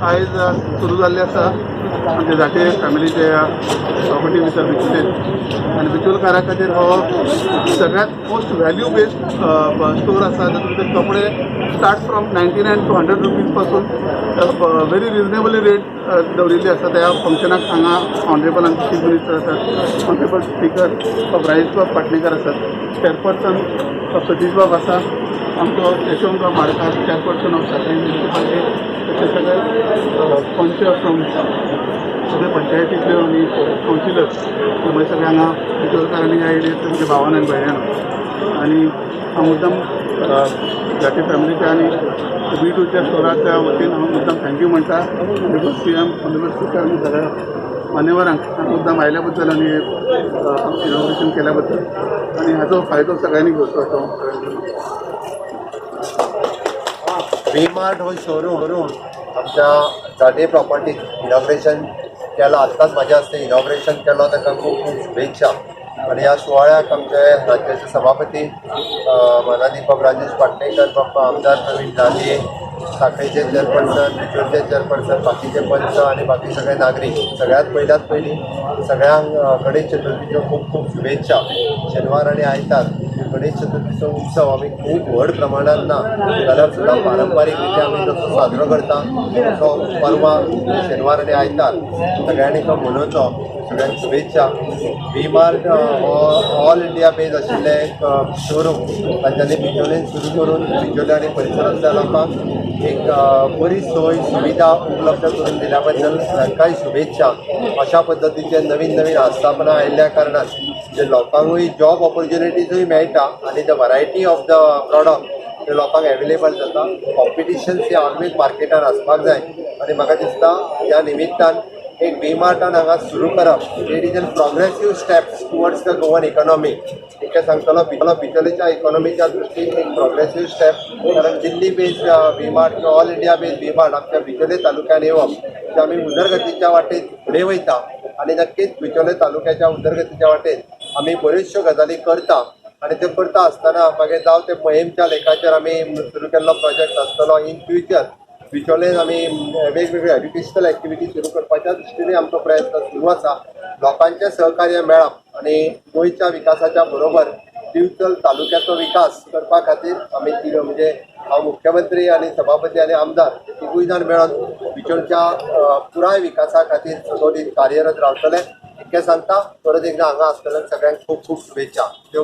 आयज सुरू जाल्लें आसा आमच्या जाटे फॅमिलीचे प्रॉपर्टी भितर बिचोलेन आनी बिचोलकारा खातीर हो सगळ्यात मोस्ट व्हॅल्यू बेस्ड स्टोर आसा, जातूंत भितर कपडे start from 99 to 100 rupees पासून व्हेरी रिजनेबली रेट दवरिल्ली आसा. त्या फंक्शनाक हांगा ऑनरेबल आमचे चीफ मिनिस्टर आसात, ऑनरेबल स्पीकर ऑफ राजेशबाब पाटणेकर आसात, चेअरपर्सन ऑफ सतीशबाब आसा, आमचो यशवंतराव माडकार, चेअरपर्सन ऑफ साखळी म्युनिसिपालिटी, तशें सगळे पंच फ्रॉम सगळे पंचायतीतल्यो आनी कावन्सिलर्स मागीर सगळे हांगा बिचोलकारांनी आयले, तुमच्या भावान आनी भयणान. आनी हांव मुद्दम जाटी फॅमिलीच्या आनी we टूच्या स्टोराच्या वतीन हांव मुद्दम thank you म्हणटा honourable CM, honourable speaker आनी सगळ्या मान्यवरांक मुद्दम आयल्या बद्दल आनी इनॉग्रेशन केल्या बद्दल. आनी हाचो फायदो सगळ्यांनी घेवचो असो हांव. वी मार्ट हो शोरूम आमच्या जाटे प्रॉपर्टीत इनॉग्रेशन केला. आत्ताच म्हाज्या हस्ते इनॉग्रेशन केलो, ताका खूब खूब शुभेच्छा. आनी ह्या सुवाळ्याक आमचे राज्याचे सभापती मानादीक बाब राजेश पाटणेकर बाप्पा, आमदार प्रवीण झांट्ये, साखळीचे चेअरपर्सन, बिचोलचे चेअरपर्सन, बाकीचे पंच आनी बाकी सगळे नागरीक, सगळ्यात पयल्यात पयलीं सगळ्यांक गणेश चतुर्थीच्यो खूब खूब शुभेच्छा. शेनवार आनी आयतार गणेश चतुर्थीचो उत्सव आमी खूब व्हड प्रमाणात ना जाल्यार सुद्दां पारंपारीक रित्या आमी जसो साजरो करता तसो परवा शेनवार आनी आयतार सगळ्यांनी तो मनोवचो. सगळ्यांक शुभेच्छा. वी मार्ट हो ऑल इंडिया बेज आशिल्लें एक शोरूम तांच्यांनी बिचोलेन सुरू करून बिचोले आनी परिसरांतल्या लोकांक एक बरी सोय सुविधा उपलब्ध करून दिल्या बद्दल तांकांय शुभेच्छा. अशा पद्दतीचे नवीन नवीन आस्थापनां आयिल्ल्या कारणान जे लोकांकूय जॉब ऑपॉर्च्युनिटीजूय मेळटा आनी the variety of the product ते लोकांक एवेलेबल जाता. कॉम्पिटिशन्स हे ऑलवेज मार्केटान आसपाक जाय आनी म्हाका दिसता ह्या निमित्तान एक वी मार्टान हांगा सुरू करप, it is an progressive steps towards the Goan economy. इतकें सांगतलो. बिचोलेच्या इकॉनॉमीच्या दृश्टीन एक प्रोग्रेसीव स्टेप, कारण दिल्ली बेस्ड वी मार्ट किंवा all India based V Mart आमच्या बिचोले तालुक्यान येवप म्हणजे आमी उदरगतीच्या वाटेत फुडें वयता आनी नक्कीच बिचोले तालुक्याच्या उदरगतीच्या वाटेत आमी बऱ्योचश्यो गजाली करता. आनी त्यो करता आसतना मागीर जावं ते मयेमच्या लेकाचेर आमी सुरू केल्लो प्रोजेक्ट आसतलो, इन फ्युचर बिचोलेन आमी वेगवेगळ्यो एज्युकेशनल एक्टिविटी सुरू करपाच्या दृश्टीने आमचो प्रयत्न सुरू आसा. लोकांचें सहकार्य मेळप आनी गोंयच्या विकासाच्या बरोबर दिवचल तालुक्याचो विकास करपा खातीर आमी तिग, म्हणजे हांव मुख्यमंत्री आनी सभापती आनी आमदार, हे तिगूय जाण मेळून बिचोलच्या पुराय विकासा खातीर सदोदीत कार्यरत रावतले, इतकें सांगता. परत एकदा हांगा आसतल्यांक सगळ्यांक खूब खूब शुभेच्छा. देव